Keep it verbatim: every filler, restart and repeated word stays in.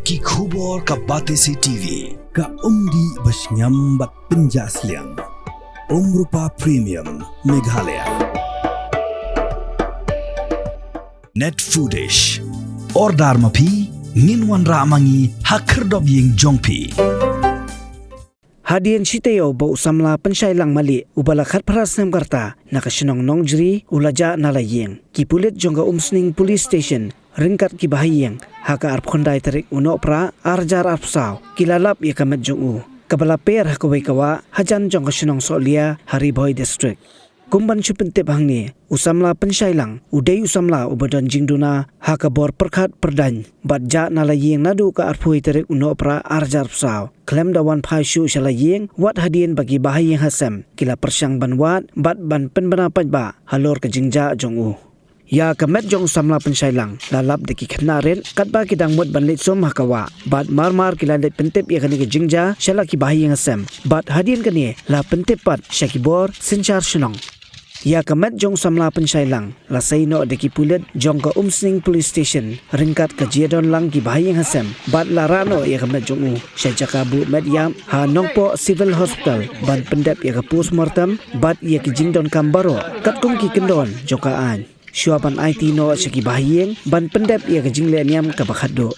Ki khubor ka Batesi T V. Ka umdih ba shngiam bad pynjah sliang. Umrupa Premium Meghalaya. Net Foodish. Order ma phi, ngin wanrah ma ngi ha khyrdop ïing jong phi. Hadien shi taïew ba u samla Pynshailang Malik, uba la khatphra snem ka rta, na ka shnong Nongjri, u la jah na la ïing. Ki pulit jong ka Umsning Police Station ryngkat ki bahaïing, ha ka arphew khyndai tarik u Nohprah, ar hajar arphew saw, ki la lap ïa ka met jong u, kaba la per ha kawei ka wah hajan jong ka shnong Sohlia, ha Ri Bhoi District. Kum ban shu pyntip hangne, u samla Pynshailang u dei u samla uba don jingduna ha ka bor pyrkhat pyrdaiñ bad jah na la ïing naduh ka arphew tarik u Nohprah, ar hajar arphew saw, khlem da wan phai shuh sha la ïing wat hadien ba ki bahaïing hasem ki la pyrshang ban wad bad ban pynbna paidbah halor ka jingjah jong u. Ïa ka met jong u samla Pynshailang la lap da ki khynnah rit, katba ki dang mut ban leit sum ha ka wah, bad mar mar ki la leit pyntip ïa kane ka jingjia sha la ki bahaïing hasem, bad hadien kane la pyntip pat sha ki bor synshar shnong. Ïa ka met jong u samla Pynshailang la sei noh da ki pulit jong ka Umsning Police Station ryngkat ka jingdon lang ki bahaïing hasem, bad la rah noh ïa ka met jong u sha jaka buh met ïap ha Nongpoh Civil Hospital ban pyndep ïa ka postmortem bad ïa ki jingdonkam baroh katkum ki kyndon jong ka aiñ, shuwa ban aiti noh sha ki bahaïing ban pyndep ïa ka jingleh niam kaba khatduh.